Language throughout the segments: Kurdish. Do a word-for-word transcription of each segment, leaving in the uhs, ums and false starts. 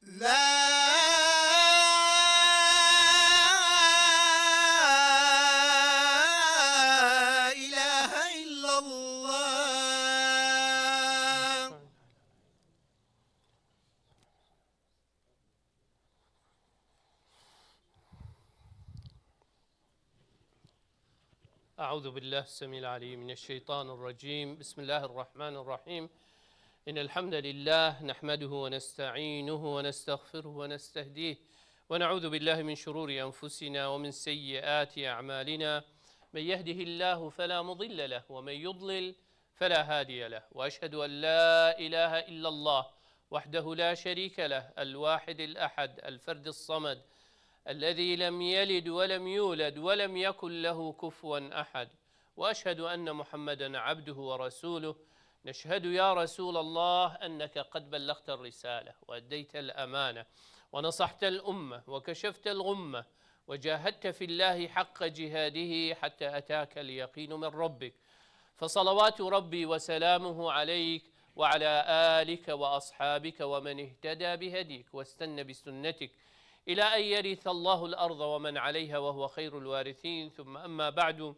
لا إله إلا الله. أعوذ بالله السميع العليم من الشيطان الرجيم. بسم الله الرحمن الرحيم. إن الحمد لله نحمده ونستعينه ونستغفره ونستهديه، ونعوذ بالله من شرور أنفسنا ومن سيئات أعمالنا. من يهده الله فلا مضل له، ومن يضلل فلا هادي له، وأشهد أن لا إله إلا الله وحده لا شريك له، الواحد الأحد، الفرد الصمد، الذي لم يلد ولم يولد ولم يكن له كفوا أحد، وأشهد أن محمدا عبده ورسوله. نشهد يا رسول الله أنك قد بلغت الرسالة وأديت الأمانة ونصحت الأمة وكشفت الغمة وجاهدت في الله حق جهاده حتى أتاك اليقين من ربك، فصلوات ربي وسلامه عليك وعلى آلك وأصحابك ومن اهتدى بهديك واستن بسنتك إلى أن يرث الله الأرض ومن عليها وهو خير الوارثين، ثم أما بعد.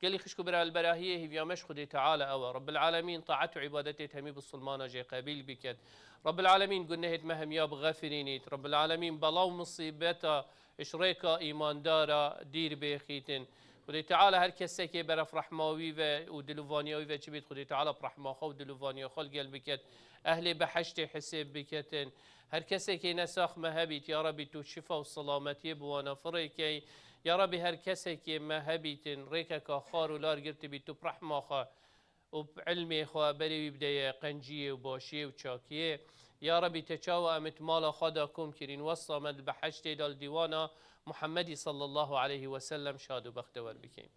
Gelî xişk û bira li berahiyê hîviya me ji Xwedê Teala ew e. Rabbil Alemîn taet û îbadetê hemî bisilmana jê qebîl biket. Rabbil Alemîn gunehêt me hemiya bixefirînît. Rabbil Alemîn bela û misîbeta ji rêka îmandara dîr bêxîtin. Xwedê Teala her kesekê beref rehma wî ve û dilûvaniya wî ve çi bît, Xwedê Teala bi rehma xwe û dilûvaniya xwe li gel biket. Ehlê behiştê hisêb biketin. Her kesekê nesax me hebît, ya Rebî tu şifa û selametiyê bi wana firêkey. Ya Rebî her kesekê me hebîtin, rêkeka xar û lar girtibî tu bi rehma xwe û bi ilmê xwe berê wî bideye qenciyê û başiyê û çakiyê. Ya Rebî te çawa em ê di mala xwe de kom kirîn, wesa me di behiştê de li dîwana Muhemmedî sallallahu aleyhi ve sellem şad û bextewer bikî.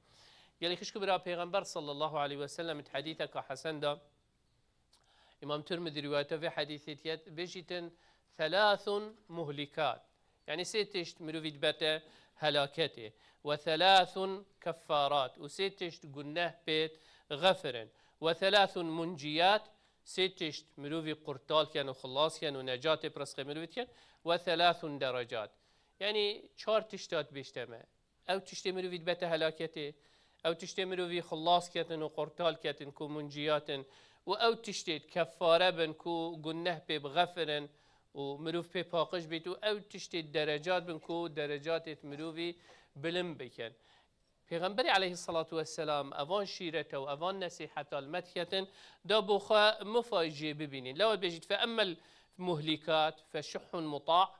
Gelî xişk û bira Pêxember sallallahu aleyhi ve sellem di hedîseka hesen de, Îmam Tirmidî rîwayeta vê hedîsê diket, bêjîtin, "Thelathun muhlikat." Yanî sê tişt mirovî dibete helaketê. "Ve thelathun keffarat." Û sê tişt guneh pêt xefirin. "Ve thelathun munciyat." Sê tişt mirovî qurtal ken û xilas ken û necatê bi rizqê mirovî diken. "Ve thelathun derecat." Yanî çar tişta dibêjte me. Ew tiştê mirovî dibete helaketê. Ew tiştê mirovî xilas ketin û qurtal ketin ku munciyatin. Û ew tiştê kefare bin ku guneh pê bixefirin û mirov pê paqij bît û ew tiştê derecat bin ku derecatê mirovî bilind bikin. Pêxemberê aleyhisselatu vesselam evan şîrete û evan nesîheta li me diketin, da bo xwe mifay jê bibînin. Lewa dibêjît, "Fe emmel muhlikat fe şuhun muta'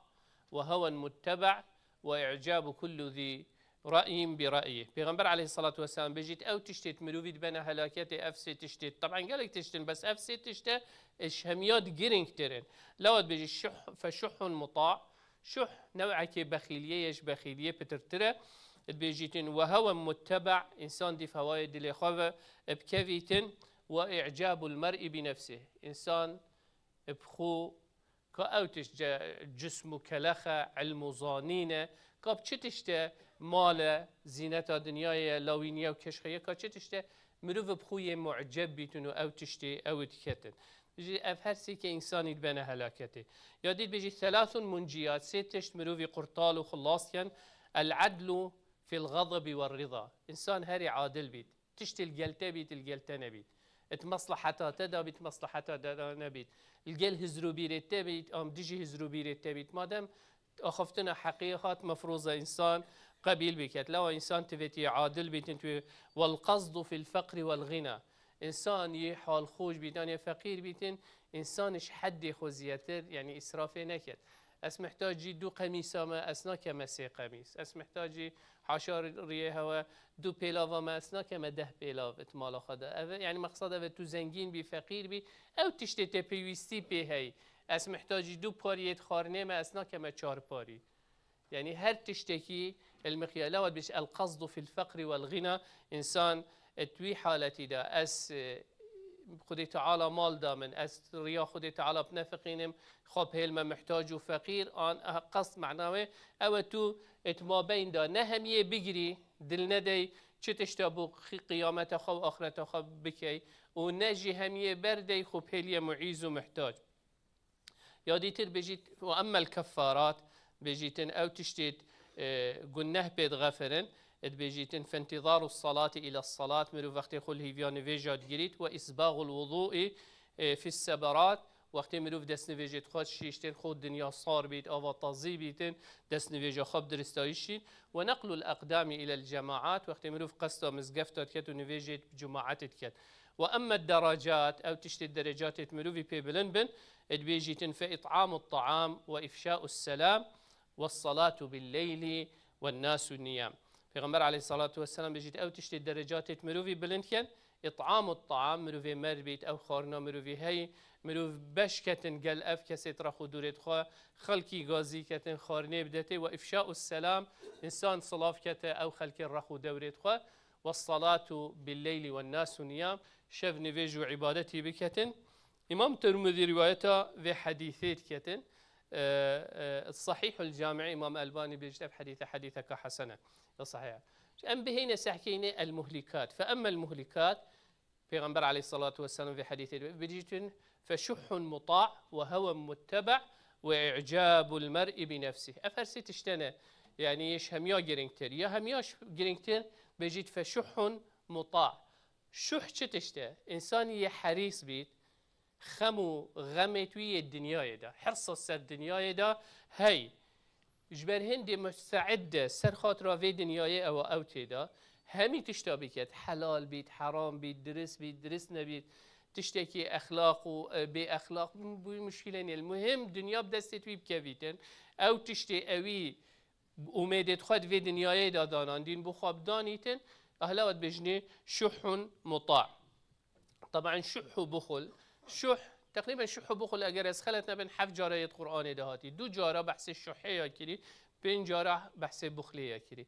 ve hewen mutteba' ve i'cabu kullu zî ra'yin bi ra'yih." Pêxember aleyhisselatu vesselam bêjît, ew tiştêt mirovî dibene helaketê, ev sê tiştêt. Taban gelek tiştin, bes ev sê tişte ji hemiya di giringtir in. Lewa dibêjît, "Şuh, fe şuhun muta'." Şuh new'ekê bexîliyê ye, ji bexîliyê pitirtir e. Dibêjîtin, "Ve hewen mutteba'", însan dîv hewayê dilê xwe ve bikevîtin, "ve i'cabul mer'i bi nefsih." Însan bi xwe ka ew tişt ce-, cism û kelex e, ilm û zanîn e, ka bi çi tişt e, mal e, zîneta dinyayê ye, lawîniye û keşxe ye, ka çi tişt e, mirov bi xwe yê mu'ceb bîtin û ew tiştê ew diketin. Ji ev her sêkê însanî dibene helaketê. Ya dî dibêjî, "Thelathun munciyat", sê tişt mirovî qurtal û xilas ken, "El-adlu fil ghadabi ve rida." Însan herî adil bît. Tiştê li gel te bît, li gel te nebît. It meslaheta te da bît, meslaheta te da nebît. Li gel hizrûbîrê te bît, am dijî hizrûbîrê te bît. Madem axiftina heqê hat mefrûza însan qebîl biket. Lewa însan tivêtiyê adil bîtin, tu "Wel qasdu fil feqri wel ghina." Însan yê halxweş bît, yan yê feqîr bîtin, însan ji heddê xwe ziyetir, yanî îsrafê neket. Ez mihtacî du qemîsa me, ez nakeme sê qemîs. Ez mihtacî haşa riyê hewe du pêlava me, ez nakeme deh pêlav it mala xwe de. Ev e, yanî mexsed ev e, tu zengîn bî, feqîr bî, ew tiştê te pêwîstî pê heyî. Ez mihtacî du pariyê xwarinê me, ez nakeme çar parî. Yanî her tiştekî el miqyar. Lewa dibêjî, "El qasdu fil feqri wel ghina." Însan, e, di wî haletî de, ez, e, Xwedê Teala mal da min, ez riya Xwedê Teala binefiqînim, xwe bihêlme mihtac û feqîr, an, eh, qasd mena wê, ew e tu, e, di mabeyn de ne hemiyê bigirî, dil nedey, çi tişta bo qi-, qiyameta xwe û axireta xwe bikey û ne jî hemiyê berdey xwe pêliye muîz û muhtac. Ya dîtir bêjît, "Ve emmel keffarat", bêjîtin ew tiştê, e, guneh pê dixefirin, dibêjîtin, "Fentizaru salati ila salat", mirov wextê xwe li hîviya nivêja digirît, "Ve isbagul wudu'i, e, fis seberat", wextê mirov destnivêjê dixwe şîştin, xwe dinya sar bît, ava tazî bîtin, destnivêja xwe bi diristayî şîn, "Ve neqlul eqdami ilel cemaat", wextê mirov qesta mizgefta diket û nivêjê bi cemaatê diket. "Ve emmed derecat", ew tiştê derecatê mirovî pê bilind bin, dibêjîtin, "Fe it'amut ta'am ve ifşa'us selam ve salatu bil leyli ve nasu niyam." Pêxember aleyhissalatu vesselam bêjît, ew tiştê derecatê mirovî bilind ken, it'amut ta'am, mirovê mer bît, ew xwarina mirovî hey, mirov beş ketin gel ev kesê rex û dûrê dixwe, xelkî gazî ketin, xwarinê bidetê, ve ifşa'us selam, însan silav kete ew xelkê rex û dewrê dixwe, ve salatu bil leyli ve nasu niyam, şev nivêj û îbadetî biketin. Îmam Tirmidî rîwayeta vê hedîsê diketin. E, e, Sahîhul Camî, Îmam Elbanî bêjit, ev hedîse hedîseka hesen e. Ya sahih e. Em bihêne sehkeyne el muhlikat. Fe emmel muhlikat, Pêxember aleyhissalatu vesselam vê hedîsê de bêjîtin, "Fe şuhhun muta' ve hewen mutteba' ve i'cabul mer'i bi nefsih." Ev her sê tişte ne. Yani yê ji hemiya giringtir. Ya hemiya ji giringtir bêjît, "Fe şuhhun muta'." Şuh çi tişte? Însanî yê herîs bît, xem û xemê wî yê dinyayê de, hirsa ser dinyayê de hey. Ji ber hindê musteid de ser xatira vê dinyayê ew, ew tê de, hemî tişta biket, helal bît, heram bît, dirist bît, dirist nebît, tiştekî exlaq û, e, bê exlaq, bu muşkîlê nîl. Muhim dinya bi destê wî bikevîtin. Ew tiştê ewî umêdê xwe di vê dinyayê de danandîn, bo xwe bidanîtin, ehla we dibêjinê şuhun muta'. Taban şuh û buxul. Şuh, teqrîben şuh û buxul, eger ez xelet nebin, heft cara yê di Qur'anê de hatî. Du cara behsê şuhê ya kirî, pênc cara behsê buxlê ya kirî.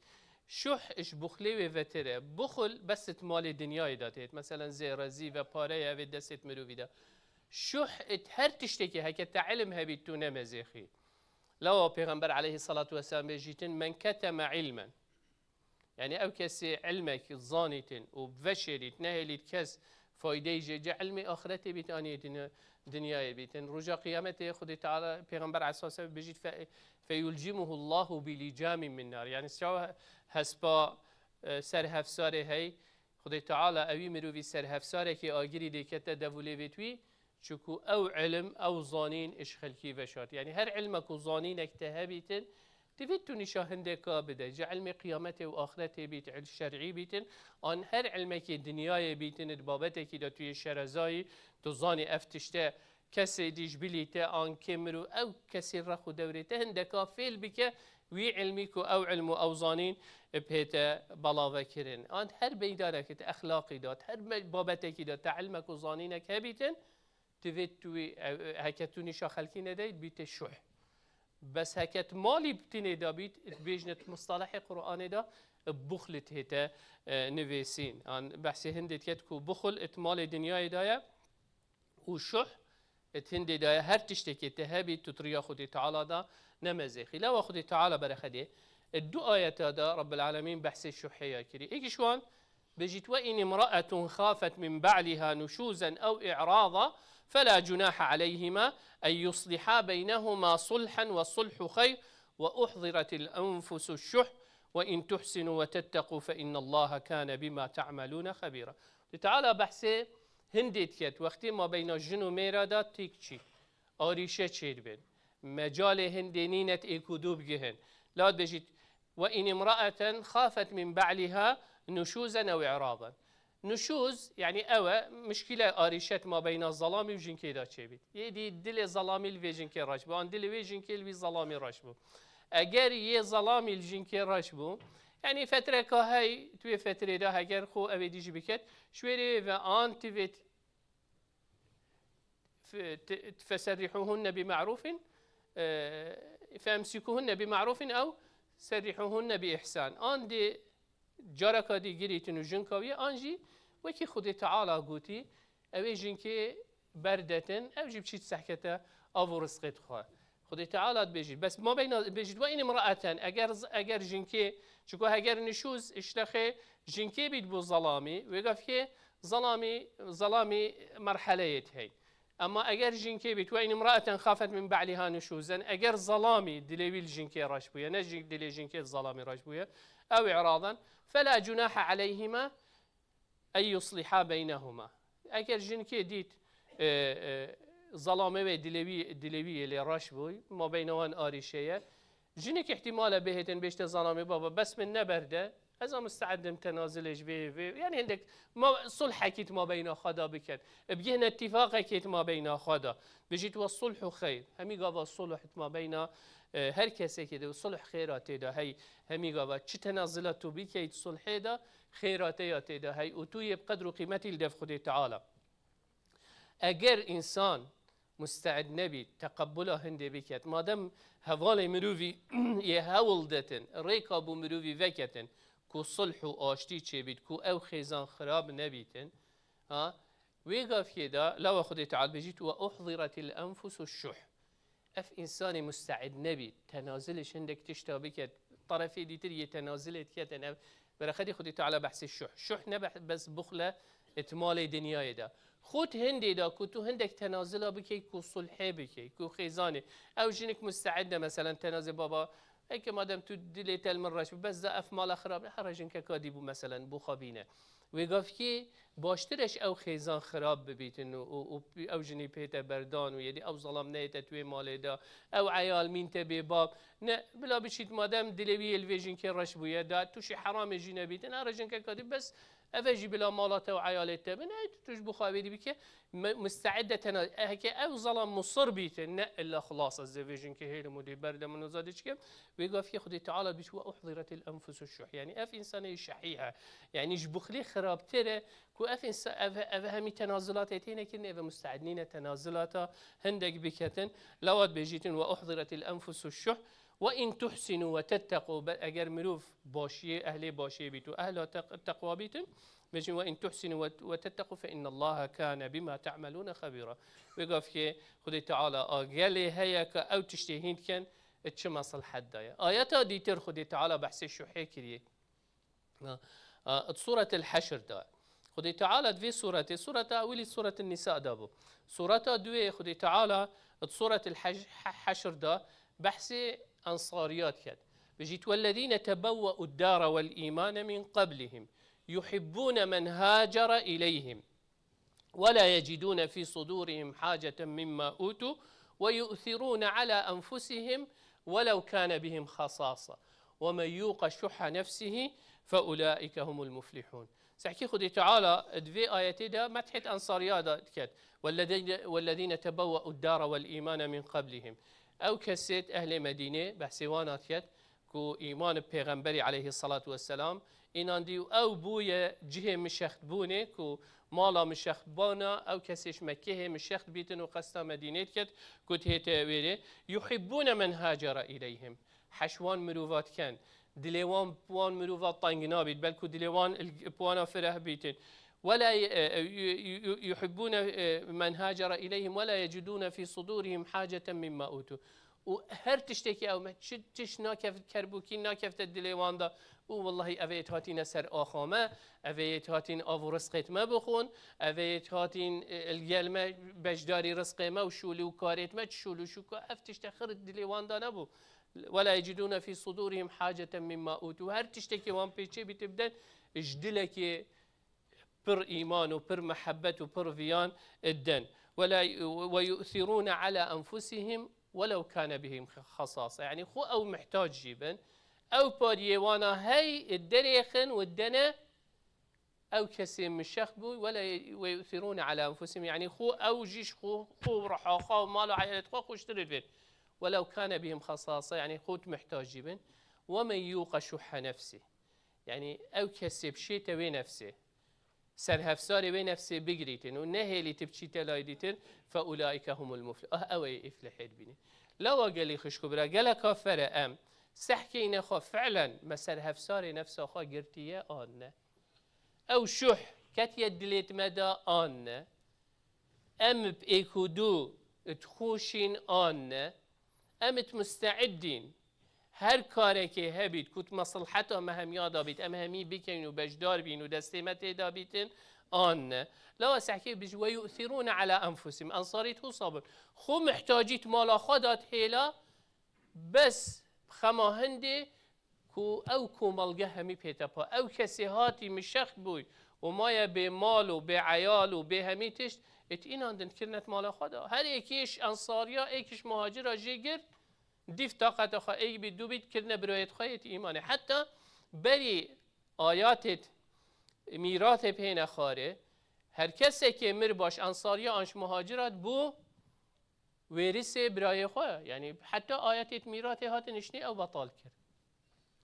Şuh ji buxlê wê vetir e. Buxul bes it malê dinyayê de têt. Meselen zêrezî ve pareye evê destê mirovî de. Şuh it her tiştekî heke te ilim hebît tu ne mezêxî. Lawa Pêxember aleyhissalatu vesselam bêjîtin, "Men keteme ilmen." Yani ew kesê ilmek zanîtin û veşêrît, nehêlît kes faydeyê jê, ce ilmê axiretê bît, anî dinya-, dinyayê bîtin. Roja qiyametê Xwedê Teala, Pêxember aleyhissalatu vesselam bêjît, "Fe, feyulcimuhu Allahu bi licamin min nar." Yani çawa hespa, e, ser hevsarê hey, Xwedê Teala ewî mirovî ser hevsarekî agirî dêkete dev û lêvêt wî, çiku ew ilim, ew zanîn ji xelkî veşart. Yani her ilmek û zanînek te hebîtin, divê tu nîşa hindeka bide. Ji ilmê qiyametê û axiretê bît, il-, şer'î bîtin, an her ilmekê dinyayê bîtin, di babetekî de tu yê şerezayî, tu zanî ev tişte kesê dî ji bilî te an kê mirov, ew kesê rex û dewrê te hindeka fêl bike, wî ilmî ku ew ilm û ew zanîn bi pê te belave kirin. An her meydanekê te exlaqî de, her me-, babetekî de te ilmek û zanînek hebîtin, divê tu wî, ew, heke tu nîşa xelkî nedeyî, bîte şuh. Bes heke tu malî bi tinê de bît, bêjne tu mustalehê Qur'anê de, buxlit hête, e, nivêsîn. An behsê hindê diket ku buxul it malê dinyayê de ye. Û şuh, e, hindê daye her tiştekê te hebî, tu riya Xwedê Teala da nemezêxî. Lawa Xwedê Teala berexedê, e, du ayeta da Rabbil Alemin behsê şuhê ya kirî. Êkî ji wan bêjît, "Ve in imra'etun khafet min ba'liha nuşuzan ew i'rada fela cunaha aleyhima en yusliha beynehuma sulhen ve sulhu xeyr ve uhziratil enfusu şuh ve in tuhsinu ve tettequ fe innallaha kana bima ta'maluna xebira." Xwedê Teala behsê hindê diket, wextê mabeyna jin û mêra de têk çî, arîşe çêdibin. Mecalê hindê nîne êk û dû bigihin. La dibêjît, "Ve in imra'eten khafet min ba'liha nuşuzen ew i'radan." Nuşuz, yani ew e, mişkîle arîşet mabeyna zelamî û jinkê de çêbît. Yê dî dilê zelamî li vê jinkê reş bû, an dilê wê jinkê li wî zelamî reş bû. Eger yê zelamî li jinkê reş bû, yani fetreka hey, tu yê fetrê de heger xwe evê dî jî biket, ji wê rê ve an tu vê Fe-, te-, feserrihuhunne bi ma'rufin, e, feemsikuhunne bi ma'rufin ew serrihuhunne bi ihsan. An dê careka dî girîtin û jinka wî, an jî wekî Xwedê Teala gotî, ew ê jinkê berdetin, ew jî biçît sehkete av û rizqê dixwe. Xwedê Teala dibêjît. Bes mabeyna, dibêjît, "Ve in imra'eten", eger, eger jinkê, çiko heger nişûz, îştexê jinkê bît bo zelamî, wê gavkê Zelamî, zelamî merheleyêt hey. Ema eger jinkê bît, وإن امرأة خافت من بعلها نشوزا, eger zelamî dilê wî li jinkê reş bûye, ne jin-, dilê jinkê zelamî reş bûye, أو إعراضا, فلا جناح عليهما أن يصلحا بينهما. Eger jinkê dît, e, e, zelamê wê dilê wî, dilê wî yê lê reş bû, mabeyna wan arîşe ye, jinik îhtîmal e bihêtin bêjte zelamê, baba, bes min neberde, ez a musteedim tenazilê ji vê, vê, yani hindek ma, sulhekî di mabeyna xwe de bikin. Bigihne îtîfaqekê di mabeyna xwe de. Bijît, والصلح خير. Hemî gava sulh di mabeyna, e, her kesekê de sulh xêra tê de hey. Hemî gava çi tenazila tu bikeyt sulhê de, xêra te ya tê de hey. Û tu yê bi qedr û qîmetî li dev Xwedê Teala. Eger însan musteed nebît, teqebula hindê biket, madem hevalê mirovî yê hewl detin, rêka bo mirovî veketin, ku sulh û aştî çêbît, ku ew xêzan xirab nebîtin, ha, wê gavkê de, lawa Xwedê Teala bêjît, "وأحضرت الأنفس الشح." Ev însanê musteed nebît, tenazilê ji hindek tişta biket, terefê dîtir yê tenazilê diketin, ev, berexedî Xwedê Teala behsê şuh. Şuh ne beh-, bes buxle it malê dinyayê de. Xut hindê de ku tu hindek tenazila bikey, ku sulhê bikey, ku xêzanê. Ew jinik musteed de, meselen, tenazê, baba, eke madem tu dilê te li min reş bû, bes da ev mala xirab, here jinkeka dî bû, meselen, bû xwe bîne. Wê gavkê baştir e ji ew xêzan xirab bibîtin û, û, û ew jinî pê te berdan û yedî ew zelam neyête tu wê malê de, ew eyal mîn te bê bab. Ne, bila biçît madem dilê wî yê li vê jinkê reş bûye, da tu şî heramê jî nebîtin, here jinkeka dî bes eve jî bila mala te û eyalê te bin, ey tu, tu ji bo xwe evê dî bike, me-, musteed e tena, heke ew zelam musir bîtin, ne illa xilas ez ê vê jinkê hêlim û dê berde min û zadê çikim, wê gavkê Xwedê Teala bît, "وأحضرت الأنفس الشح." Yani ev însanê şehî he. Yani ji buxlê xirabtir e, ku ev însa-, ev, ev hemî tenazilatê têne kirin, ev musteed nîne tenazilata hindek biketin. Lawa dibêjîtin, "وأحضرت الأنفس الشح وإن تحسنوا وتتقوا." Be-, eger mirov başiyê, ehlê başiyê bît û ehla teq-, teqwa bîtin, bêjin, "وإن تحسنوا وت-، وتتقوا فإن الله كان بما تعملون خبيرا." Wê gavkê Xwedê Teala a gelê heye ka ew tiştê hîn dikin, çi mesilhet daye. Ayeta dîtir Xwedê Teala behsê şuhê kiriye. Ha, ha, di Sûretil Heşr de. Xwedê Teala di vê sûretê, sûreta ewilî Sûretin Nîsa de bû. Sûreta duwê Xwedê Teala di Sûretil Heş-, He-, Heşr de behsê ensariya diket. Bijît, "والذين تبوأوا الدار والإيمان من قبلهم يحبون من هاجر إليهم." ولا يجدون في صدورهم حاجة مما أوتوا ويؤثرون على أنفسهم ولو كان بهم خصاصة ومن يوق شح نفسه فأولئك هم المفلحون. Sehkî Xwedê Teala di vê ayetê de methêt ensariya de diket. "والذين، والذين تبوأوا الدار والإيمان من قبلهم." Ew kesêt ehlê Medînê behsê wan diket, ku îman bi Pêxemberî aleyhisselatu vesselam înandî û ew bûye cihê mişextbûnê, ku mala mişextbana ew kesê ji Mekkehê mişext bîtin û qesta Medînê diket, ku dihête wêrê, "يحبون من هاجر إليهم." Heş wan mirova diken, dilê wan, wan mirova teng nabît, belku dilê wan il-, bi wana fireh bîtin. ولا ي-، e, e, yu-, yu-, yu-, يحبون, e, من هاجر إليهم ولا يجدون في صدورهم حاجة مما أوتوا. Û her tiştekî ew me, çi, çi ji nakef-, kerbûkî nakefte dilê wan de. Û wellahî ev ê hatîne ser axa me, ev ê hatîn av û rizqêt me bixwin, ev ê hatîn, e, li gel me beşdarî rizqê me û şûlî û karêt me, çi şûl û şûka, ev tişte xir dilê wan de nebû. "ولا يجدون في صدورهم حاجة مما أوتوا." Her tiştekî wan pê çê bî tê biden, ji dilekê pir îman û pir mihebet û pir viyan id den. Wela, "ويؤثرون على أنفسهم ولو كان بهم خصاصة." Yani xwe ew mihtac jî bin. Ew pariyê wana hey derêxin û dene ew kesê mişex bû, "ولا، ويؤثرون على أنفسهم." Yani xwe ew jî ji xwe, xwe û riha xwe û mal û eyalê xwe xweştir id bin. "ولو كان بهم خصاصة." Yani xwe mihtac jî bin. "ومن يوق شح نفسه." Yani ew kesê bişête wê nefsê, serhefsarê wê nefsê bigirîtin û nehêlî tu biçîte lay dîtir, "فأولئك هم المفلحون." Ah, ew ê îflihê dibînin. Lawa gelî xişk û bira, geleka fere em sehkeyne xwe fi'len me serhefsarê nefsa xwe girtiye an ne? Ew şuh ketiye dilêt me de an ne? Em bi êk û du dixweşîn an ne? Em id musteidîn. Her karekê hebît ku di mesleheta me hemiya de bît, em hemî bikeyn û beşdar bîn û destê me tê de bîtin, an ne. Lewa sehkê bijî, "Ve yu'thirûne ala enfusihim." Ensarît wisa bûn. Xwe mihtacît mala xwe dat hêla, bes xema hindê ku ew komelge hemî pê tepa. Ew kesê hatî mişex bûy û maye bê mal û bê eyal û bê hemî tişt, êt înan din kirnet mala xwe da. Her êkî ji ensariya, êkî ji muhacira jê girt, dîf taqeta xwe êk bît, dû bît, kirine birayêt xwe yêt îmanê. Heta berî ayatêt mîrathê pêne xwarê, her kesekê mir baş ensariya an ji muhacira bû wêrisê birayê xwe. Yanî heta ayetêt mîrathê hatin niştê ew betal kir.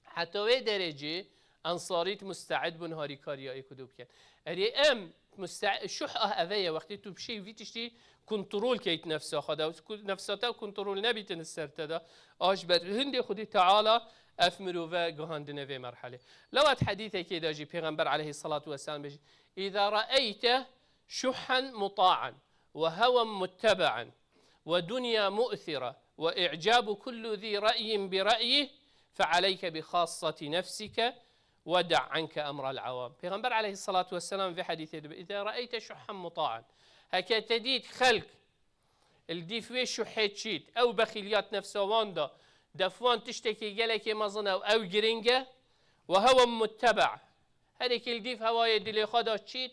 Heta wê derecê ensarît muste'id bûn harîkariya êk û du bikin. Erê em muste-, şuh ah eve ye, wextê tu bişêy vî tiştî kontrol keit nefsa xwe de, ku nefsa te kontrol nebîtin li ser te de, a ji ber hindê Xwedê Teala ev mirove gihandine vê merhelê. Lewat hedîsekê de jî Pêxember aleyhissalatu vesselam bêjî, "Îza re'eyte şuhen muta'en ve hewen muttebe'en ve dunya mu'thira ve i'cabu kullu zî re'yin bi re'yih fe aleyke bi xassati nefsike ve da' anke emral awam." Pêxember aleyhissalatu vesselam vê hedîsê dibe, "Îza re'eyte şuhen muta'en." Heke te dît xelk li dîf wê şuhê çît, ew bexîliyat nefsa wan da, def wan tiştekî gelekê mezin e û ew giring e, ve hewen muttebe'. Her êkî li dîf hewayê dilê xwe da çît,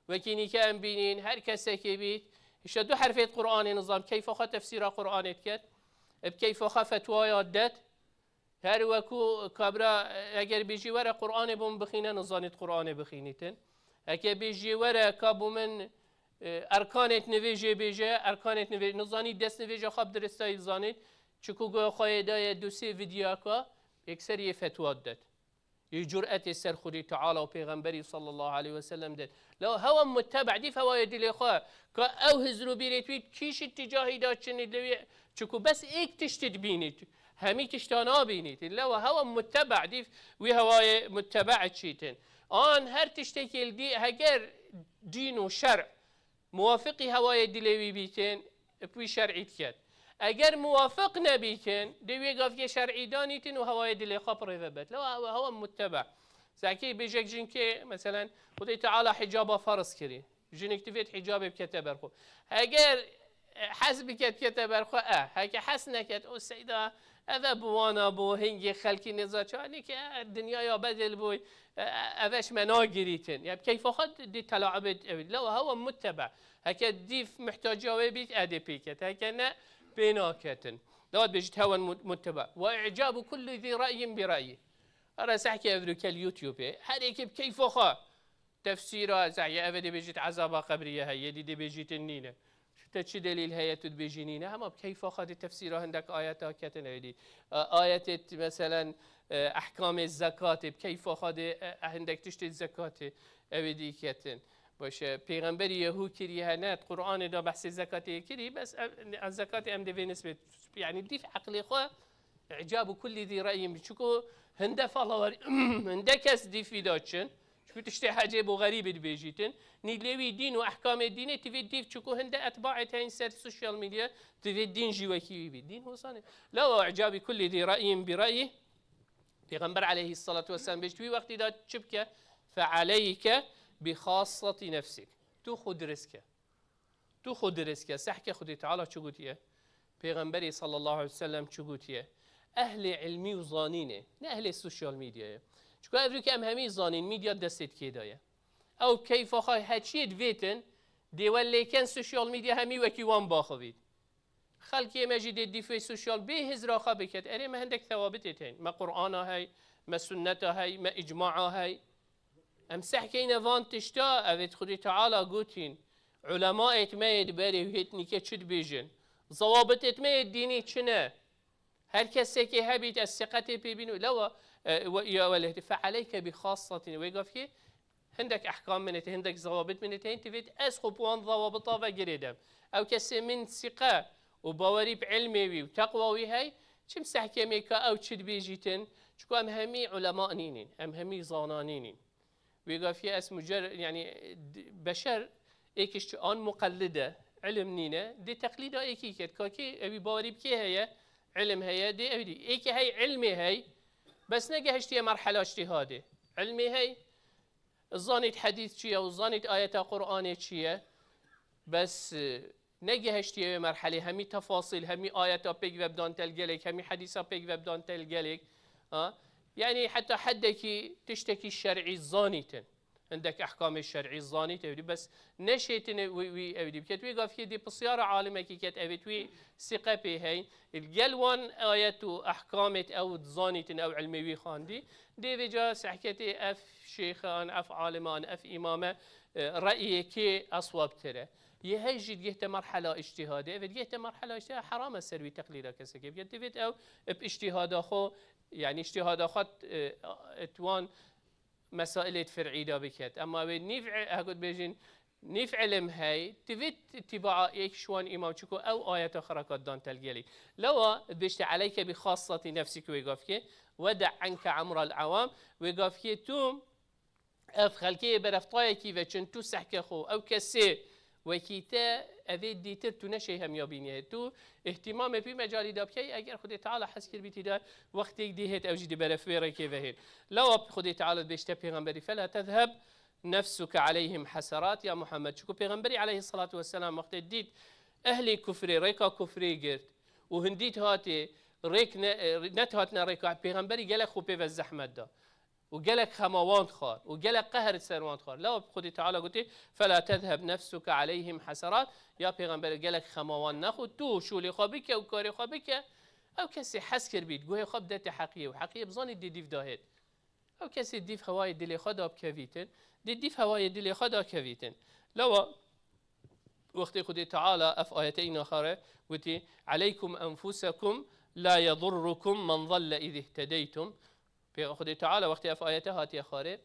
wekî nîke em bînîn, her kesekê bît, îşte du herfêt Qur'anê nizam, keyfa xwe tefsîra Qur'anê diket, bi keyfa xwe fetwaya didet, her weku kabra, eger bêjî were Qur'anê bo min bixîne, nizanît Qur'anê bixînîtin. Eke bêjî were ka bo min, e, erkanêt nivêjê bêje, erkanêt nivê-, nizanît dest nivêja xwe bi diristayî bizanît. Çiku goya xwe yê daye du sê vîdyoyaka, yekserî yê fetwa didet. Yê curetê ser Xwedê Teala û Pêxemberî sallallahu aleyhi ve sellem de. Lew hewa muttebe', dîf hewayê dilê xwe, ka ew hizr û bîrê wî kîş îtîcahî da çinî lewî, çiku bes êk tiştî dibînî, hemî tişta nabînî. Lew hewa muttebe', dîf wî hewayê muttebe' çîtin. An her tiştekî li dî, heger dîn û şer muwafiqî hewayê dilê wî bîtin, bi wî şer'î diket. Eger muwafiq nebîtin, dê wê gavkê şer'î danîtin û hewayê dilê xwe pirê vebet. Lew hewa, hewa muttebe'. Zekî bêjek jinkê, meselen, Xwedê Teala hicaba ferz kirî. Jinik divêt hicabê bikete ber xwe. Heger, e, hez biket bikete ber xwe, e. Heke hez neket, o seyda, eve bi wana bû, hingê xelkî nêza çawa, nîke, e, dinyaya bedel bûy, e, eve ji me nagirîtin. Ya bi keyfa xwe dê telaibê ew. Lew hewa muttebe'. Heke dîf muhtaciya wê bît, e dê pê ket. Heke ne, pê naketin. Dawet bêjit hewen mut-, muttebe'. Ve i'cabu kulli zî re'yin bi re'yî. Ara sehke ev rûkel YouTubeê. Her êkê bi keyfa xwe. Tefsîra, zehye eve dê bêjit ezaba qebrî ye heye, dî dê bêjîtin nîne. Te çi delîl heye tu dibêjî nîne? Hema bi keyfa xwe dê tefsîra hindek ayeta ketin êdî. E, ayetê t-, meselen, e, ehkamê zekatê, bi keyfa xwe dê, e, e, hindek tiştê zekatê ew êdî ketin. Baş e, pêxemberî yehû kirî hene, Qur'anê de behsê zekatê kirî, bes ev, ez zekatê em dê vê nisbet. Yanî dîf eqlê xwe, i'cabu kulli zî re'yin bi. Çiku hinde follower, hinde kes dîf vî da çin. Çiku tiştê hecê bo xerîbî dibêjîtin. Nî lê wî dîn û ehkamê dînê tivê dîf, çiku hinde etbaê te hên ser social media, tivê dîn jî wekî wî bî. Dîn hozanê. La ve i'cabi kulli zî re'yin bi re'yî. Pêxember aleyhissalatu vesselam bêjt, wî wextî da çi bike? Fe aleyke bi xassati nefsik. Tu xwe dirist ke. Tu xwe dirist ke. Sehke Xwedê Teala çi gotiye? Pêxemberê sallallahu aleyhi ve sellem çi gotiye? Ehlê ilmî û zanînê, ne ehlê social media ye. Çiku ev rûkê em hemî zanîn, media destê kê de ye. Ew keyfa xwe heçiyê divêtin, dê we lêken social media hemî wekî wan baxivît. Xelkê me jî dê dîfê sosyal bê hizra xwe biket. Erê me hindek thewabitê tên. Me Qur'ana hey, me sunneta hey, me icmaa hey. Em sehkeyne van tişta, evêt Xwedê Teala gotîn. Ulemaêt me yê di berê wî hêt nîke çi dibêjin? Zewabitêt me yê dînî çi ne? Her kesekê hebît, ez siqetê pê bînim. Lewa, e, we, ya welehdi, fe aleyke bi xassatin. Wê gavkê hindek ehkam min ê, hindek zewabit min ê, hên tivêt ez xwe bi wan zewabita ve girêdem. Ew kesê min sîqe û bawerî bi ilmê wî û teqwa wî hey, çim sehkemê ka ew çi dibêjîtin, çiku em hemî ulema nînîn, em hemî zana nînîn. Wê gafiyê ez mucer-, yanî, d-, beşer êkiş an muqellide, ilim nîne, dê teqlîda êkî ket, kakê ewî bawerî bi kê heye, ilim heye, dê ewî dî. Êkê hey ilmê hey, bes negehiştiye merhela ictihadê. Ilmê hey, Zanît hedîs çi ye û zanît ayeta Qur'anê çi ye. Bes, e, negihiştiye wê merhelê, hemî tefasîl, hemî ayeta pêk ve bidan telgelek, hemî hedîsa pêk ve bidan telgelek. Ha? Yani heta heddekî tiştekî şer'î zanîtin. Hindek ehkamê şer'î zanît ewdî, bes neşêtine wî, wî ewdî biket. Wê gavkê dê pisyara alimekî ket, evêt wî siqe pê hey. Gel wan ayet û ehkamêt ew zanîtin, ew ilmê wî xandî. Dê vêca sehketê ev şêxan, ev aliman, ev îmame, e, re'yê kê eswabtir e. Yê hey jî digihte merhela îctihadê. Evê digihte merhela îctihadê, heram e ser wî teqlîda kesekê bike. Divêt ew bi îctihada xwe, yani îctihada xwe, e, e, wan mesailêt fir'î de biket. Ema wê nîv, e, hekut bêjin, nîv ilim hey, divêt tîbaa yek ji wan îmam, çiko ew ayeta xwe reka dan telgelî. Lewa dibêjte, "Eleyke bi xassati nefsik," wê gavkê, "Wede' enke emral awam," wê gavkê tu ev xelkê bereftayekî veçin, tu sehke xwe, ew kesê wekî te, evê dîtir tu neşey hemiya bînî. Tu îhtîmamê pî mecalî da bikey, eger Xwedê Teala hez kirbîtî de wextêk dî hêt, ew jî di beref wê rêkê ve hêt. Lewa Xwedê Teala dibêjte pêxemberî, "Fela tezheb nefsuke aleyhim haserat ya Muhammed." Çiku pêxemberî aleyhissalatu vesselam wextê dît ehlê kufrê, rêka kufrê girt û hindî hatê rêk ne, e, nedihatine rêka pêxemberî, gelek xwe pê ve zehmet da. û gelek xema wan dixwar û gelek qehr ser wan dixwar. Lewa Xwedê Teala gotê, "Fela tezheb nefsuke aleyhim haserat." Ya Pêxember, gelek xema wan nexwe, tu şûlê xwe bike û karê xwe bike. Ew kesê hez kirbît, guhê xwe bidete heqiyê û heqiyê bizanît dê dîv dahêt. Ew kesê dîv hewayê dilê xwe da bikevîtin, dê dîv hewayê dilê xwe da kevîtin. Lewa wextê Xwedê Teala ev ayete îna xare, gotî, "Aleykum enfusekum la yedurrukum men zalle iz ihtedeytum." Pê Xwedê Teala wextê ev ayete hatiye xwarê,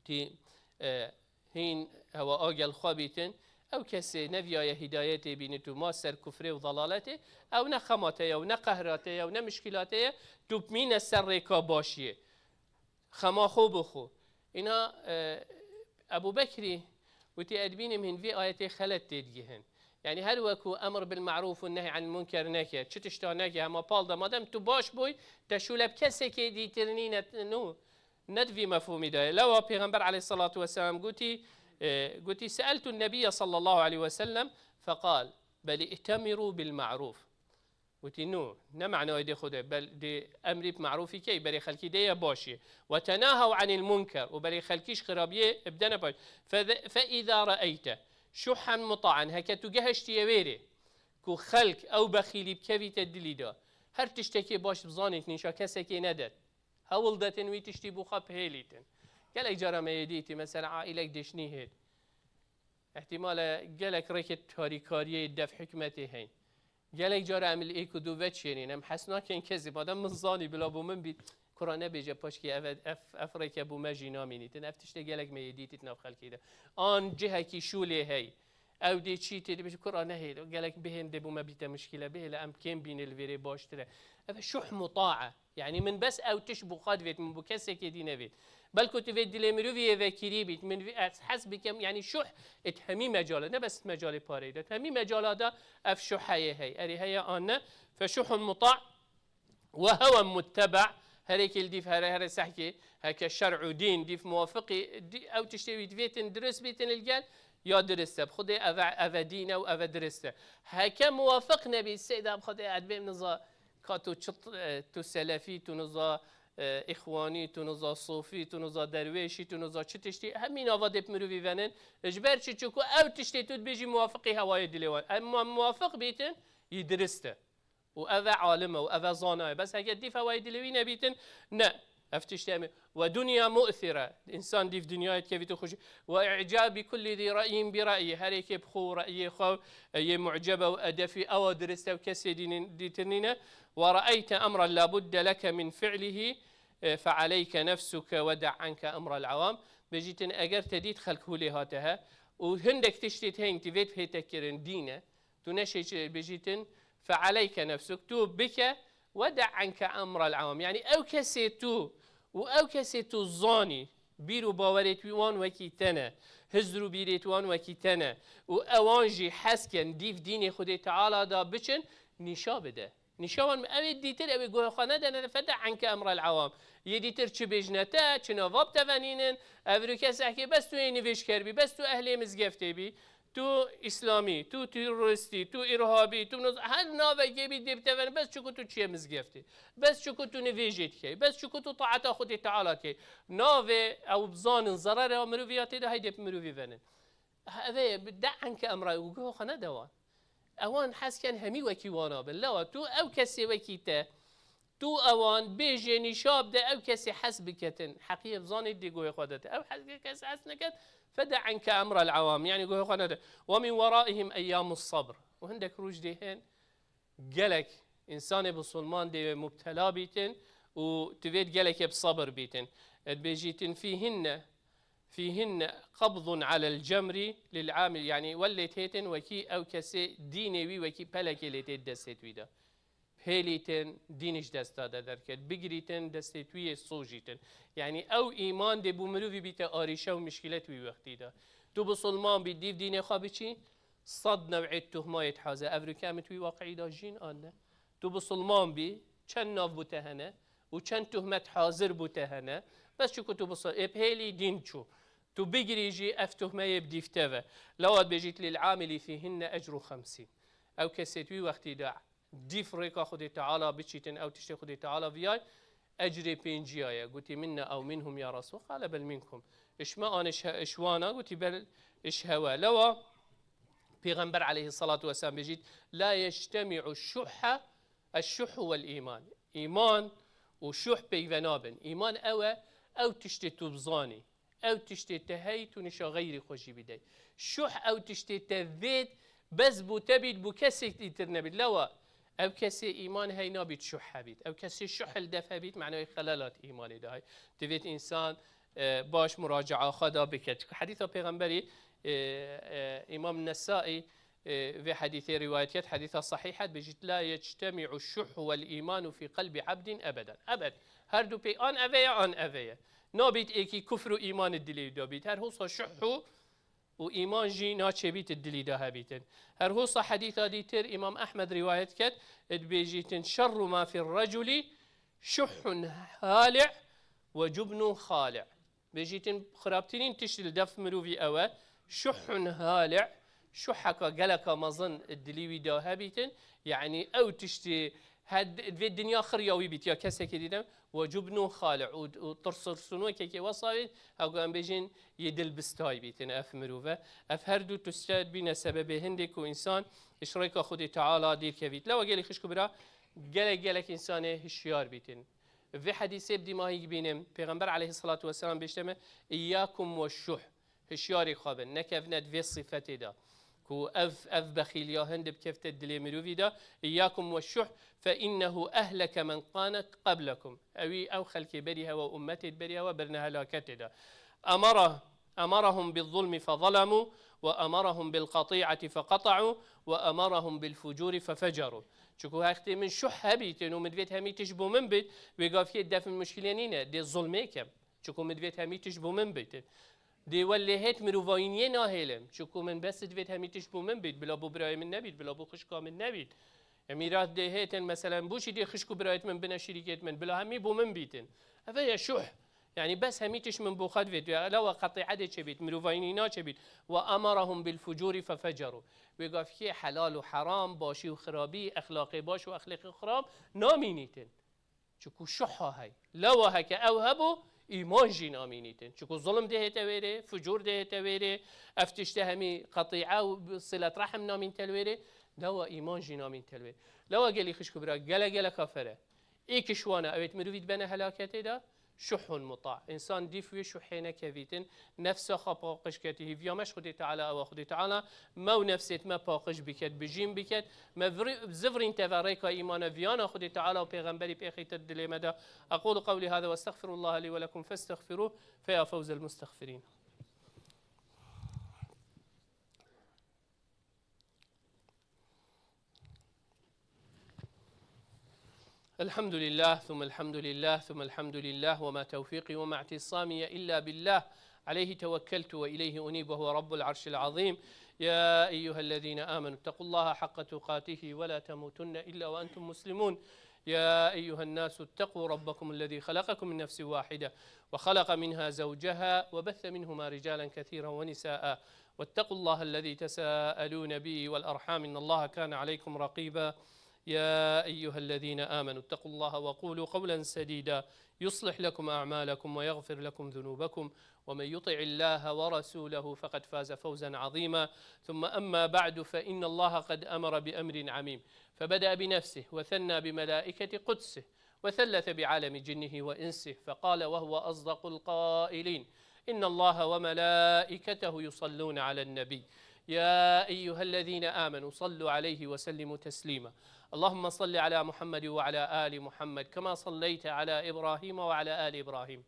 tî, e, hîn hewa agel xwe bîtin, ew kesê neviyaye hîdayetê bînit û ma ser kufrê û dalaletê, ew ne xema te ye û ne qehra te ye û ne mişkîla te ye, tu bimîne ser rêka başiyê. Xema xwe bi xwe. Îna, e, Ebû Bekrî gotî, "Ez dibînim hîn vê ayetê xelet têdigihin." Yani her weku emr bil ma'ruf û nehy anil munker neke, çi tişta neke, hema pal de, madem tu baş bûy, te şûle bi kesekê dîtir nîne, nû, ne di vî mefhûmî de ye. Lewa Pêxember aleyhissalatu vesselam gotî, e, gotî, "Se'eltu nebiyye sallallahu aleyhi ve sellem feqal, bel i'temiru bil ma'ruf." Gotî, "Nû, ne manayê dê xwe de, bel dê emrî bi marûfî key, berê xelkî dê ye başî. Ve tenahew anil munker, û berê xelkî ji xirabiyê bidene baş. Fe, fe îza re'eyte şuhen muta'en, heke tu gehiştiye wêrê, ku xelk ew bexîlî bikevîte dilî de, her tiştekê baş bizanît, nîşa kesekê nedet. Hewl detin wî tiştî bû xwe bihêlîtin." Gelek cara me yê dîtî, mesela aîlek deşnî hêt. Îhtîmal e gelek rêkê tarîkariyê dev hikmetê heyn. Gelek cara em li êk û du veçênîn, em hes nakin kesî, madem min zanî bila bo min bît, kura nebêje paşkî ev, ev, ev rêke bo me jî namînîtin. Ev tiştê gelek me yê dîtît nav xelkê de. An cihekî şûlê hey. Ew dê çî tê dibêje, kura nehêl, gelek bihên dê bo me bîte mişkîle, bihêle em kêm bîne li vêrê baştir e. Ev şuh muta'a. Yani min bes ew tişt bo xwe divêt, min bo kesekê dî nevêt. Belku tu vê dilê mirovî yê vekirî bît, min vî ez hez bikem, yani şuh et hemî mecala, ne bes mecalê pareyê de, hemî mecala da ev şuh heye hey. Erê heye an ne, fe şuhun muta' ve hewen mutteba', herêkê li dîv here, here sehkê, heke şer û dîn dîv muwafiqî, dî-, ew tiştê wî divêtin dirist bîtin li gel, ya dirist e. Bi xudê eve, eve dîn e û eve dirist e. Heke muwafiq nebî, seyda bi xudê edbêm niza, Ka tu çi, e, tu selefî, tu niza, e, îxwanî, tu niza sofî, tu niza derwêşî, tu niza çi tiştî, hemî nava dê bi mirovî venin. Ji ber çi? Çiku ew tiştê tu dibêjî muwafiqî hewayê dilê wan. Em ma muwafiq bîtin, yî dirist e. Û ev e alim e û ev e zana ye. Bes heke dîv hewayê dilê wî nebîtin, ne. Ev tiştê em ê. Ve dunya mu'thire. Însan dîv dinyayê dikevî tu xweşî. Ve i'cabi kulli zî ra'yin bi ra'yi. Herêkê bi xwe û ra'yê xwe, e, yê mu'cebe û edefî ewa dirist e û kesê dînin, dîtir nîne. Ve ra'eyte emran la budde leke min fi'lihi, e, fe aleyke nefsuke ve de' anke emral awam. Bêjîtin eger te dît xelk hûlê hate he û hindek tiştê heyîn tî vê hête kirin dîn e. Tu neşê çi bêjîtin, fe aleyke nefsuk, tu bike, ve de' enke emral awam. Yani ew kesê tu û ew kesê tu zanî, bîr û bawerêt wî wan wekî te ne, hizr û bîrêt wan wekî te ne û ewan jî hez ken dîv dînê Xwedê Teala da biçin, nîşa bide. Nîşa wan, ew ê dîtir, ew ê guhê xwe nedene, fede enke emrel awam. Yê dîtir çi bêjine te, çi nava bi te venînin, ev ru kesek ê bes tu yê nivêjker bî, bes tu ehlê mizgeftê bî, tu îslamî, tu terorîstî, tu îrhabî, tu niz-, her navekê bî dê bi te venin, bes çiku tu çiyê mizgeftê, bes çiku tu nivêjê dikey, bes çiku tu taeta Xwedê Teala dikey. Navê ew bizanin zerera miroviya tê de, heydê bi mirovî venin. Ev ê bi de enke emra û guhê xwe nede wan. Ewan hez ken hemî wekî wana bin. Lewa tu ew kesê wekî te, tu ewan bêjê nîşa bide ew kesê hez biketin. Heqiyê bizanî dê guhê xwe dete. Ew hez kes hez neket, fede enke emrel awam. Yanî guhê xwe nede. Ve min weraihim eyyamus sabr. Û hindek roj dê hên gelek însanê bisilman dê mubtela bîtin û divêt gelekê bi sabir bîtin. Dibêjîtin fîhinne, fîhinne qabdun alel cemrî lil amil, yanî wel lê têtin wekî ew kesê dînê wî wekî pelekê lê têt destê wî de. Hêlîtin, dîn ji desta de derket. Bigirîtin, destê wî yê sojîtin. Yanî ew îman dê bû mirovî bîte arîşe û mişkîlet wî wextî de. Tu bisilman bî, dîv dînê xwe biçî, sed new'ê tuhmayê dihaze. Ev rûke em di wî waqi'î de jîn an ne? Tu bisilman bî, çend nav bû te hene û çend tuhmet hazir bû te hene. Bes çiku tu bisil-, ê bi hêlî dîn çû. Tu bigirî jî ev tuhmeyê bi dîv te ve. Lewa dibêjît lil amilî fîhinne ecru xemsîn. Ew kesê di wî wextî de dîv rêka Xwedê Teala biçîtin, ew tiştê Xwedê Teala viyay, ecrê pênciya ye. Gotî, "Minna ew minhum ya Resul?" Qale, "Bel minkum." Iş me an iş he-, iş wana? Gotî, "Bel iş hewe." Lewa Pêxember aleyhissalatu vesselam bêjît, "La yectemi'u şuhha, eşşuhhu vel iman." Îman û şuh peyve nabin. Îman ew e, ew tiştê tu bizanî. Ew tiştê te hey, tu nîşa xeyrî xwe jî bidey. Şuh ew tiştê te vêt, bes bû te bît, bû kesek dîtir nebît. Lewa ev kesê îman hey nabît şuh hebît. Ew kesê şuh li def hebît, manayê xelelat îmanê de hay. Divêt însan, e, baş muracaa xwe da biket. Çunku hedîsa Pêxemberî, e, e, Îmam Nesaî, e, vê hedîsê rîwayet ket, hedîsa sahîh e, dibêjît, "La yectemi'u şuhhu vel îmanu fî qelbi abdin ebeden." Ebed. Her du pê an eve ye, an eve ye. Nabît êkî kufr û îman di dilê wî de bît. Her hosa şuhhu û îman jî naçêbît di dilî de hebîtin. Her hosa hedîsa dîtir Îmam Ehmed rîwayet ket, dibêjîtin, "Şerru ma fî reculi şuhhun hali' ve cubnun khali'." Bêjîtin, xirabtirîn tişt li def mirovî ew e, şuhhun hali', şuheka geleka mezin dilî wî de hebîtin, yanî ew tiştî he, divê dinya xirya wî bît ya kesekî dîtin, "Ve cubnun khali'", û, û tirsirsunokekê wesa bît, heko em bêjin yê dilbistay bîtin ev mirov e. Ev her du tişt bîne sebebê hindê ku însan ji rêka Xwedê Teala dîr kevît. Lewa gelî xişk û bira, gelek gelek însanê hişyar bîtin. Vê hedîsê bi dîmahî bînim, Pêxember aleyhissalatu vesselam bêjte me, "Îyyakum ve şuh." Hişyarî xwe bin, nekevine di vê sifetê de. Ku ev, ev bexîliya hindê bikefte dilê mirovî de, "Îyyakum ve şuh, fe innehu ehleke men kane qeblekum." Ewî ew xelkê berî hewa, ummetê berî hewa birine helaketê de. Emara, emarahum bi zulmi fe zalemu, ve emarahum bil qati'ati fe qata'u, ve emarahum bil fucuri fe feceru. Çunku hextê min şuh hebîtin û min divêt hemî tişt bo min bit, wê gavkê def min muşkilê nîne, dê zulmê kem. Çunku min divêt hemî tişt bo min bîtin. Dê welê hêt mirovayîniyê nahêlim. Çunku min bes divêt hemî tişt bo min bît. Bila bo birayê min nebît, bila bo xişka min nebît. Em îra dê hêtin, meselen, bo çi dê xişk û birayêt min bine şirîkêt min? Bila hemî bo min bîtin. Ev e şuh. Yanî bes hemî tişt min bo xwe divêt. Ya lewa qetî'e dê çêbît, mirovayînî naçêbît. "Ve emarahum bil fucuri fe feceru." Wê gavkê helal û heram, başî û xirabî, exlaqê baş û exlaqê xirab namînîtin. Çiku şuha hey. Lewa heke ew hebû, îman jî namînîtin. Çiku zulm dê hête wêrê, fucûr dê hête wêrê, ev tişte hemî qetî'e û silet rehim namîn tel wêrê, lewa îman jî namîn tel wêrê. Lewa gelî xişk û bira, gele gele kafere. Ê kişwana, ewêt mirovî dibene helaketê de, şuhun muta. Însan dîf wê şuhê nekevîtin, nefsa xwe paqij ketî. Hîviya me ji Xwedê Teala ew e, Xwedê Teala me û nefsêt me paqij biket, bijîn biket. Me virî-, zivirîn teve rêka îmana viyana Xwedê Teala û pêxemberî pêxîtir dilê me de. أقول قولي هذا وأستغفر الله لي ولكم فاستغفروه فيا فوز المستغفرين. الحمد لله، ثم الحمد لله، ثم الحمد لله، وما توفيقي وما اعتصامي إلا بالله، عليه توكلت وإليه أنيب، وهو رب العرش العظيم. يا أيها الذين آمنوا اتقوا الله حق تقاته ولا تموتن إلا وأنتم مسلمون. يا أيها الناس اتقوا ربكم الذي خلقكم من نفس واحدة وخلق منها زوجها وبث منهما رجالا كثيرا ونساء واتقوا الله الذي تساءلون به والأرحام إن الله كان عليكم رقيبا. يا أيها الذين آمنوا اتقوا الله وقولوا قولا سديدا يصلح لكم أعمالكم ويغفر لكم ذنوبكم ومن يطع الله ورسوله فقد فاز فوزا عظيما. ثم أما بعد فإن الله قد أمر بأمر عميم فبدأ بنفسه وثنى بملائكة قدسه وثلث بعالم جنه وإنسه فقال وهو أصدق القائلين: إن الله وملائكته يصلون على النبي يا أيها الذين آمنوا صلوا عليه وسلموا تسليما. اللهم صل على محمد وعلى آل محمد كما صليت على إبراهيم وعلى آل إبراهيم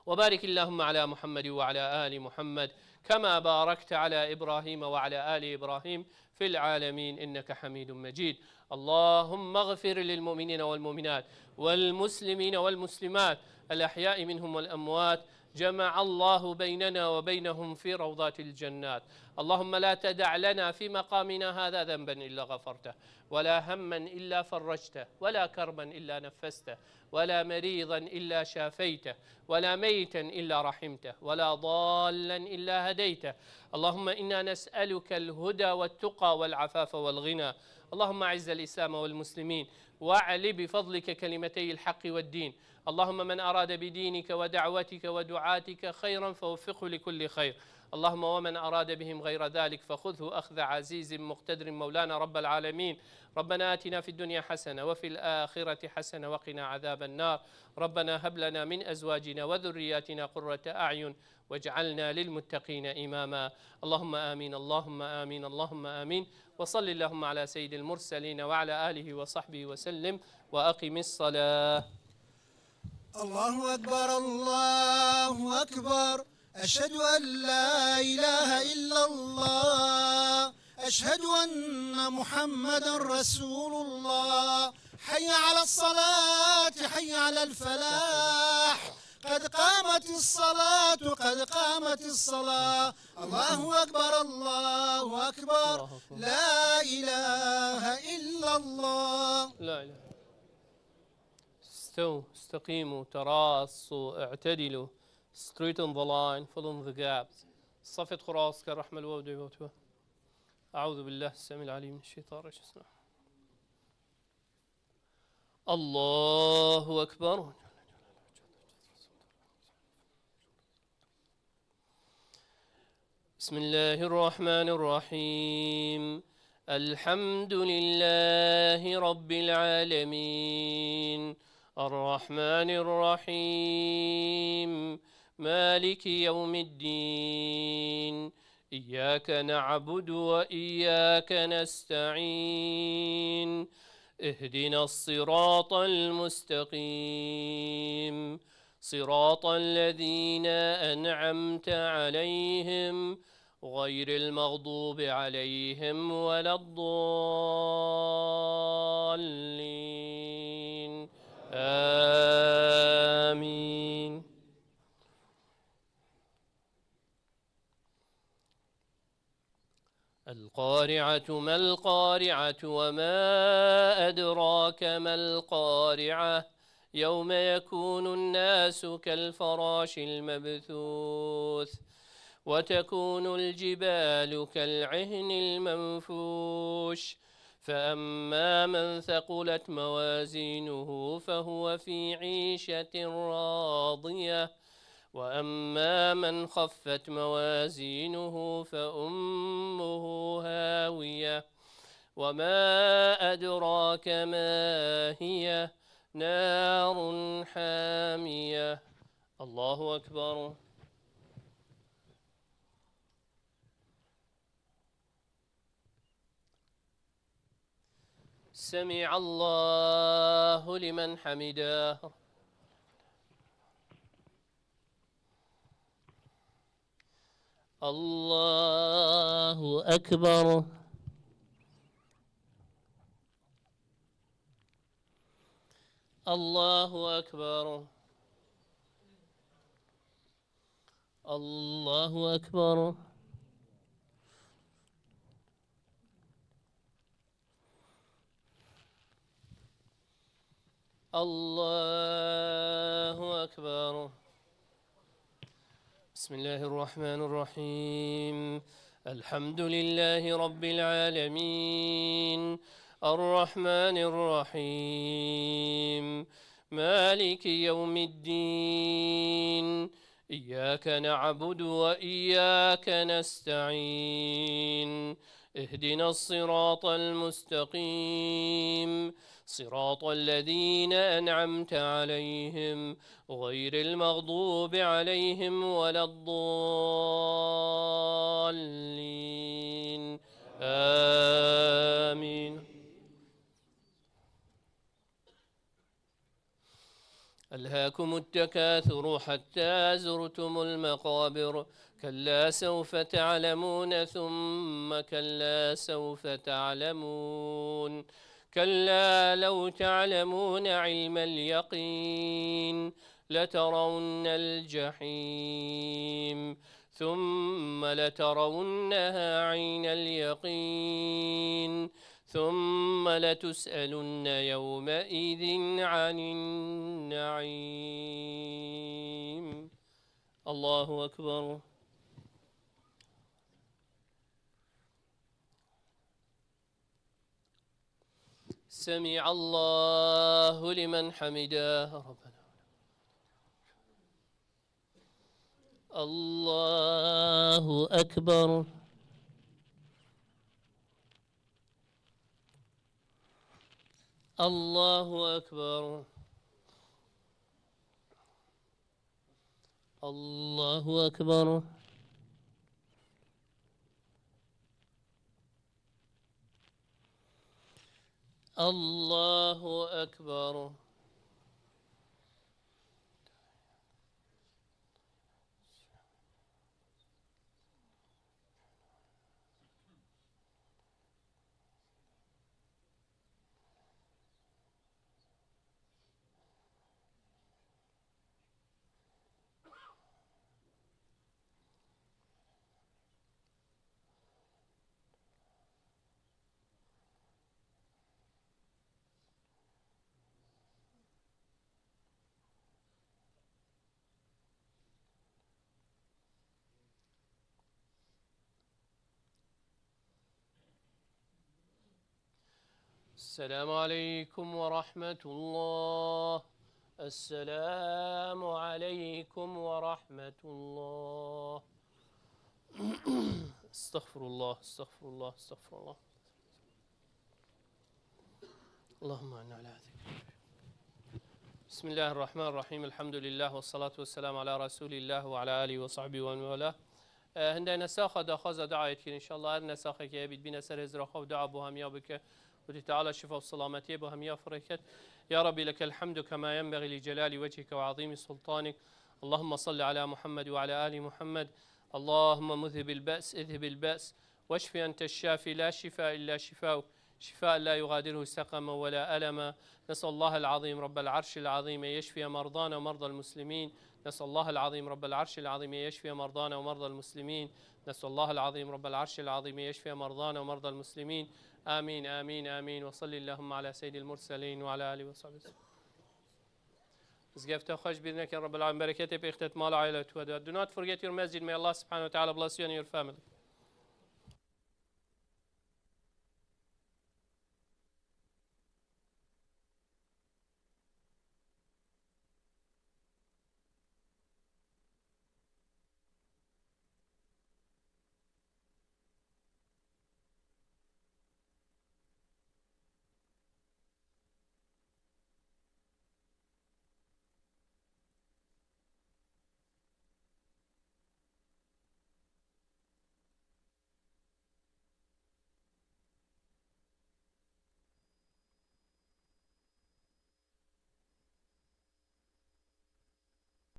وبارك اللهم على محمد وعلى آل محمد كما باركت على إبراهيم وعلى آل إبراهيم في العالمين إنك حميد مجيد. اللهم اغفر للمؤمنين والمؤمنات والمسلمين والمسلمات الأحياء منهم والأموات، جمع الله بيننا وبينهم في روضات الجنات. اللهم لا تدع لنا في مقامنا هذا ذنبا إلا غفرته، ولا هما إلا فرجته، ولا كربا إلا نفسته، ولا مريضا إلا شافيته، ولا ميتا إلا رحمته، ولا ضالا إلا هديته. اللهم إنا نسألك الهدى والتقى والعفاف والغنى. اللهم أعز الإسلام والمسلمين، وأعل بفضلك كلمتي الحق والدين. اللهم من أراد بدينك ودعوتك ودعاتك خيرا فوفقه لكل خير. اللهم ومن أراد بهم غير ذلك فخذه أخذ عزيز مقتدر مولانا رب العالمين. ربنا آتنا في الدنيا حسنة وفي الآخرة حسنة وقنا عذاب النار. ربنا هب لنا من أزواجنا وذرياتنا قرة أعين واجعلنا للمتقين إماما. اللهم آمين، اللهم آمين، اللهم آمين. وصل اللهم على سيد المرسلين وعلى آله وصحبه وسلم. وأقم الصلاة. الله أكبر، الله أكبر. أشهد أن لا إله إلا الله. أشهد أن محمدا رسول الله. حي على الصلاة، حي على الفلاح. قد قامت الصلاة، قد قامت الصلاة. الله أكبر، الله أكبر. الله أكبر. لا إله إلا الله. لا إله. استووا، استقيموا، تراصوا، اعتدلوا. Straighten the line, fill in the gaps. الصف يدخل راس كالرحمة الواو دي وتو. أعوذ بالله السميع العليم من الشيطان الرجيم. الله أكبر. بسم الله الرحمن الرحيم. الحمد لله رب العالمين. الرحمن الرحيم. مالك يوم الدين. إياك نعبد وإياك نستعين. اهدنا الصراط المستقيم. صراط الذين أنعمت عليهم غير المغضوب عليهم ولا الضالين. آمين. القارعة ما القارعة وما أدراك ما القارعة يوم يكون الناس كالفراش المبثوث وتكون الجبال كالعهن المنفوش فأما من ثقلت موازينه فهو في عيشة راضية وأما من خفت موازينه فأمه هاوية وما أدراك ما هي نار حامية. الله أكبر. سمع الله لمن حمده. الله أكبر. الله أكبر. الله أكبر. الله أكبر. بسم الله الرحمن الرحيم. الحمد لله رب العالمين. الرحمن الرحيم. مالك يوم الدين. إياك نعبد وإياك نستعين. اهدنا الصراط المستقيم. صراط الذين أنعمت عليهم غير المغضوب عليهم ولا الضالين. آمين. ألهاكم التكاثر حتى زرتم المقابر. كلا سوف تعلمون ثم كلا سوف تعلمون. كلا لو تعلمون علم اليقين لترون الجحيم ثم لترونها عين اليقين ثم لتسألن يومئذ عن النعيم. الله أكبر. سمع الله لمن حمده. ربنا. الله أكبر. الله أكبر. الله أكبر. الله أكبر. السلام عليكم ورحمة الله. السلام عليكم ورحمة الله. استغفر الله، استغفر الله، استغفر الله. اللهم أعنا على ذكرك. بسم الله الرحمن الرحيم. الحمد لله والصلاة والسلام على رسول الله وعلى آله وصحبه ومن والاه. Hindê nesaxa daxwaza duayê dikîn, înşallah her nesaxekê hebe bîne ser hêzra xwe û dua bo hemiya bike. Xwedê Teala şifa û selametiyê bo hemiya firêket. يا رب لك الحمد كما ينبغي لجلال وجهك وعظيم سلطانك. اللهم صل على محمد وعلى آل محمد. اللهم مذهب البأس، اذهب البأس. واشف أنت الشافي، لا شفاء إلا شفاؤك، شفاء لا يغادره سقما ولا ألما. نسأل الله العظيم رب العرش العظيم أن يشفي مرضانا ومرضى المسلمين. نسأل الله العظيم رب العرش العظيم أن يشفي مرضانا ومرضى المسلمين. نسأل الله العظيم رب العرش العظيم أن يشفي مرضانا ومرضى المسلمين. آمين، آمين، آمين. وصل اللهم على سيد المرسلين وعلى آله وصحبه وسلم. Mizgefta xwe ji bîr neke, Rebbil Alemin bereketê pê xite di mala aîla we de. Do not forget your masjid. May Allah subhanahu wa ta'ala bless you and your family.